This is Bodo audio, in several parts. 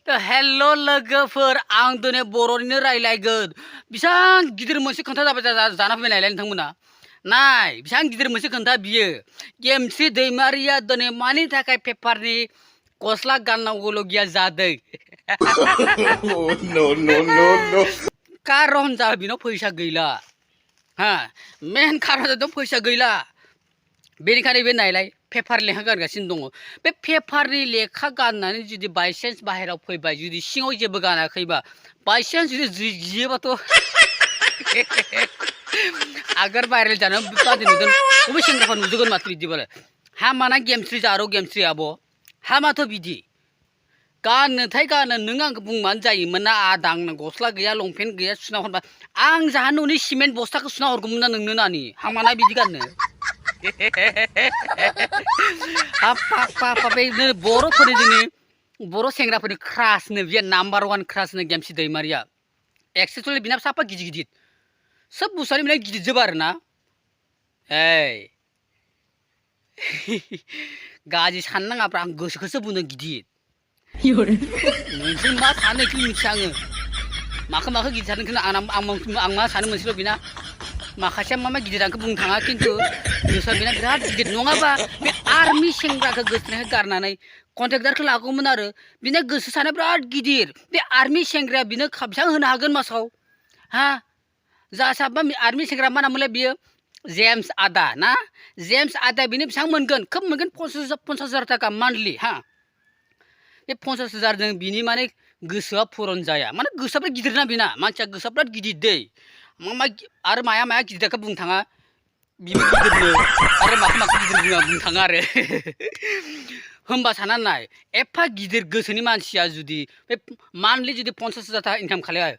हेलो लोगोफोर आं दिनै बर'निनो रायलायगोन बेसां गिदिर मोनसे खोन्था जाबाय जाना फैबाय नायलाय नोंथांमोना नाय बेसां गिदिर मोनसे खोन्था बियो गेमस्रि दैमारिया दिनै मानि थाखाय पेपारनि गस्ला गाननांगौल' गिया जादों no. कारन जा बिनाव फैसा गैला हा मेन कारन जादों फैसा गैला बेनिखायनो बे नायलाय पेपार लेखा गानगासिनो दङ बे पेपारनि लेखा गाननानै जुदि बायसान्स बाहेरायाव फैबाय जुदि सिङाव जेबो गानाखैबा बायसान्स जुदि जियोबाथ' आगर भाइरेल जानो बादि नुदों बबे सेंग्राफोर नुजोगोन माथो बिदिबालाय हामाना गेमस्रि जारो गेमस्रि आब' हामाथ' बिदि गाननोथाय गानो नों आंखौ बुंबानो जायोमोन ना आदा आंनो गस्ला गैया लंपेन्ट गैया सुना हरबा आं जाहा न'नि सिमेन्ट बस्थाखौ सुना हरगौमोन ना नोंनो नानि हामाना बिदि गाननो बर'फोरनि जोंनि बर' सेंग्राफोरनि क्रासनो बियो नाम्बार 1 क्रासनो गेमस्रि दैमारिया एक्सेसुवेलि बिना साफा गिदिर गिदिर सब बुस्थुआनो बिना गिदिर जोब आरो ना गाज्रि साननो नाङाब्रा आं गोसोखौसो बुंदों गिदिर नोंसोर मा सानो बेखौ मिथिया आङो माखौ गिदिर सानो आं मा सानो मोनसेल' बिना माखासेया मा गिदिर आंखौ बुंनो थाङा खिन्थु गोसोआ बिना बिराद गिदिर नङाबा बे आर्मि सेंग्राखौ गोसोनायखौ गारनानै कन्ट्रेक्टारखौ लागौमोन आरो बिना गोसो सानाया बिराद गिदिर बे आर्मि सेंग्राया बिनो बेसेबां होनो हागोन मासाव हा जा साबा आर्मि सेंग्रा मा नामोनलाय बियो जेम्स आदा ना जेम्स आदा बिनो बेसेबां मोनगोन खोब मोनगोन 50,000 थाखा मान्थलि हा बे 50,000जों बिनि माने गोसोआ पुरन जाया माने गोसोआ बिराद गिदिर ना बिना मानसिया गोसोआ बिराद गिदिर दै आरो माया गिदिरखौ बुंनो थाङा बिबो गिदिरनो आरो माखौ गिदिर बुंनो थाङा आरो होमबा सानना नाय एफा गिदिर गोसोनि मानसिया जुदि बे मान्थलि जुदि 50,000 थाखा इनकाम खालायो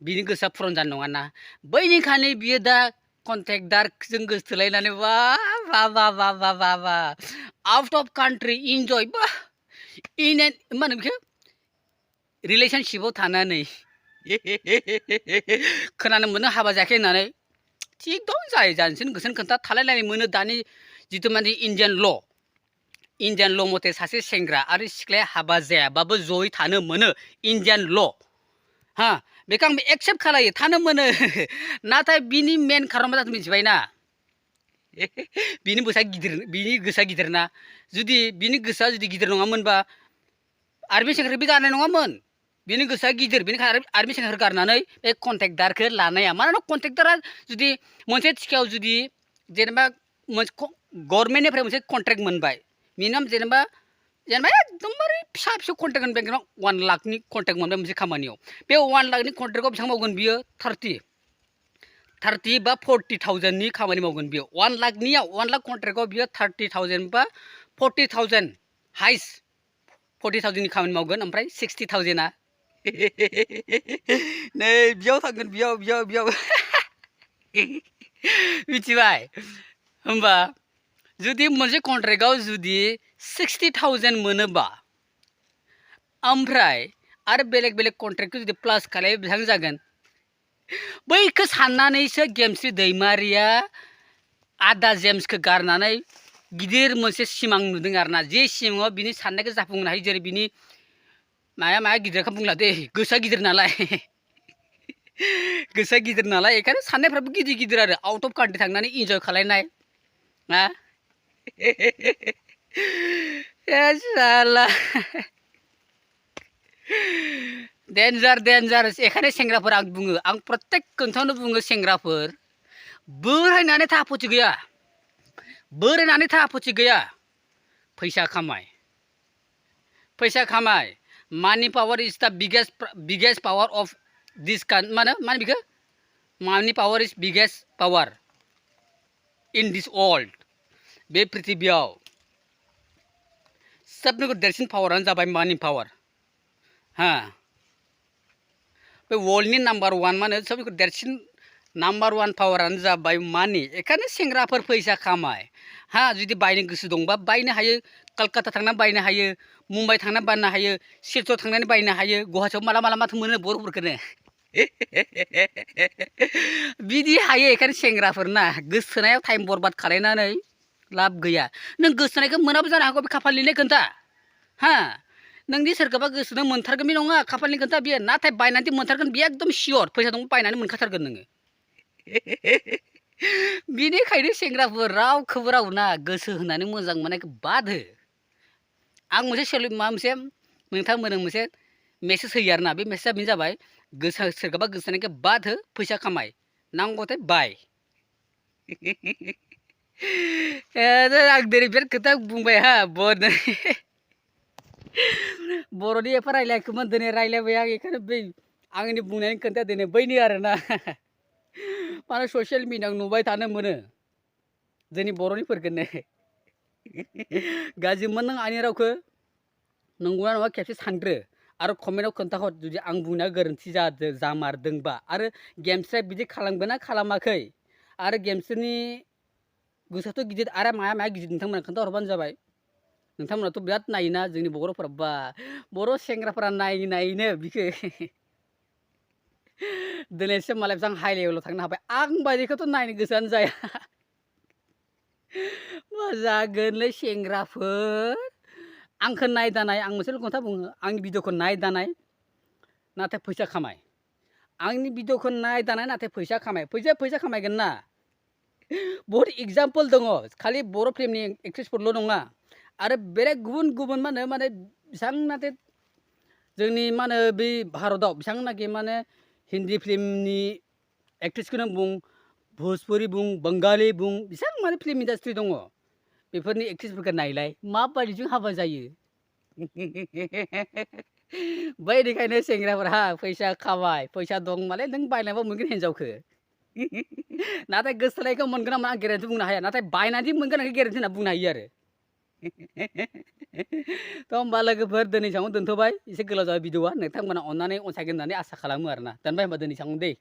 बिनि गोसोआ पुरन जानाय नङा ना बैनिखायनो बियो दा कन्ट्रेक्टारजों गोसोथोलायनानै बा आउट अफ कान्ट्रि इन्जय बा इन एन मा होनो बेखौ रिलेशनशिपआव थानानै खोनानो मोनो हाबा जायाखै होननानै थिग दं जाय जानोसै गोसोनि खोथा थालायलायनाय मोनो दानि जिथु माने इन्डियान ल' मथे सासे सेंग्रा आरो सिख्लाया हाबा जायाबाबो जयै थानो मोनो इन्डियान ल' हा बेखौ आं एक्सेप्ट खालायो थानो मोनो नाथाय बिनि मेन खारन मा जादों मिथिबायना बिनि गोसोआ गिदिर ना जुदि बिनि गोसोआ जुदि गिदिर नङामोनबा आर्मि सेंग्राखौ बे गारनाय नङामोन बिनि गोसोआ गिदिर बेनिखायनो आर्मि सेंग्राखौ गारनानै बे कन्ट्रेक्टारखौ लानाया मानोना कन्ट्रेक्टारा जुदि मोनसे थिखायाव जुदि जेनेबा गभर्नमेन्टनिफ्राय मोनसे कन्ट्रेक्ट मोनबाय मिनिमाम जेनेबा एकदमबारे फिसा फिसौ कन्ट्रेक्ट मोनबाय 1 लाखनि कन्ट्रेक्ट मोनबाय मोनसे खामानियाव बे 1 लाखनि कन्ट्रेक्टआव बेसेबां मावगोन बियो 30 बा 40,000नि खामानि मावगोन बियो 1 लाख कन्ट्रेक्टआव बियो 30,000 बा 40,000 हाइस्ट 40,000नि खामानि मावगोन ओमफ्राय 60,000आ नै बियाव थांगोन बियाव मिथिबाय होमबा जुदि मोनसे कन्ट्रेक्टआव जुदि 60,000 मोनोबा ओमफ्राय आरो बेलेग कन्ट्रेक्टखौ जुदि प्लास खालायो बेसेबां जागोन बैखौ साननानैसो गेमस्रि दैमारिया आदा जेम्सखौ गारनानै गिदिर मोनसे सिमां नुदों आरोना जे सिमाङाव बिनि साननायखौ जाफुंहोनो हायो जेरै बिनि माया गिदिरखौ बुंला दे गोसोआ गिदिर नालाय बेखायनो साननायफ्राबो गिदिर आरो आउट अफ कान्ट्रि थांनानै इन्जय खालायनाय हा डेन्जार एखायनो सेंग्राफोर आं बुङो आं प्रत्येक खोन्थायावनो बुङो सेंग्राफोर बोरायनानै था आपत्ति गैया फैसा खामाय मानि पावार इज द बिगेस्ट पावार अफ दिस माने बेखौ मानि power is biggest power in this world बे पृथिबियाव सबनिख्रुइ देरसिन पावारानो जाबाय मानि पावार हा बे वर्ल्डनि नाम्बार 1 माने सबनिख्रुइ देरसिन नाम्बार 1 पावारानो जाबाय मानि एखायनो सेंग्राफोर फैसा खामाय हा जुदि बायनो गोसो दंबा बायनो हायो कलकाता थांनानै बायनो हायो मुम्बाइ थांनानै बायनो हायो शिलचर थांनानै बायनो हायो गुवाहाटीयाव माला माथो मोनो बर'फोरखौनो बिदि हायो एखायनो सेंग्राफोरना गोसोनायाव टाइम बरबाद खालायनानै लाब गैया नों गोसोनायखौ मोनाबो जानो हागौ बे खाफाल लिरनाय खोन्था हा नोंदि सोरखौबा गोसोजों मोनथारगोन बे नङा खाफालनि खोथा बियो नाथाय बायनानै मोनथारगोन बियो एकदम सियर फैसा दं बायनानै मोनखाथारगोन नोङो बिनिखायनो सेंग्राफोर रावखौबो रावना गोसो होनानै मोजां मोननायखौ बाद हो आं मोनसे माबा मोनसे नोंथांमोननो मोनसे मेसेज होयो आरोना बे मेसेजआ बेनो जाबाय गोसो सोरखौबा गोसोनायखौ बाद हो फैसा खामाय नांगौथाय बाय आं दिनै बिराद खोथा बुंबाय हा बर'नि एफा रायलायाखैमोन दिनै रायलायबाय आं बेखायनो बै आंनि बुंनायनि खोथा दिनै बैनि आरोना माने ससियेल मिडियायाव नुबाय थानो मोनो जोंनि बर'निफोरखौनो गाज्रि मोन नों आंनि रावखौ नंगौना नङा खेबसे सानग्रो आरो कमेन्टआव खोन्थाहर जुदि आं बुंनाया गोरोन्थि जामारदोंबा आरो गेम्सआ बिदि खालामगोन ना खालामाखै आरो गेम्सनि गोसोआथ' गिदिर आरो माया गिदिर नोंथांमोना खोन्थाहरबानो जाबाय नोंथांमोनाथ' बिराद नायोना जोंनि बर'फोरा बा बर' सेंग्राफोरा नायनो बिखौ दिनैसो मालाय बेसेबां हाइ लेभेलाव थांनो हाबाय आं बायदिखौथ' नायनो गोसोआनो जाया मा जागोनलै सेंग्राफोर आंखौ नायदानाय आं मोनसे खोथा बुङो आंनि भिडिअखौ नायदानाय नाथाय फैसा खामाय आंनि भिडिअखौ नायदानाय नाथाय फैसा खामायगोन ना बहुत एग्जाम्पल दङ खालि बर' फिल्मनि एक्ट्रेसफोरल' नङा आरो बेलेग गुबुन माने बेसेबांनाखि जोंनि माने बे भारताव बेसेबांनाखि माने हिन्दी फिल्मनि एक्ट्रेसखौनो बुं भोजपुरि बुं बांगाली बुं बेसेबां माने फिल्म इन्डास्ट्रि दङ बेफोरनि एक्ट्रेसफोरखौ नायलाय माबायदिजों हाबा जायो बैनिखायनो सेंग्राफोरा फैसा खामाय फैसा दं मालाय नों बायनानैबो मोनगोन हिन्जावखौ नाथाय गोसोथोनायखौ मोनगोन ना मोना आं गेरेन्टि बुंनो हाया नाथाय बायनानै मोनगोन आं गेरेन्टि होनना बुंनो हायो आरो थ' होमबा लोगोफोर दिनै सायावनो दोनथ'बाय एसे गोलाव जाबाय भिडिअआ नोंथांमोना अननानै अनसायगोन होननानै आसा खालामो आरोना दोनबाय होमबा दिनै सायावनो दे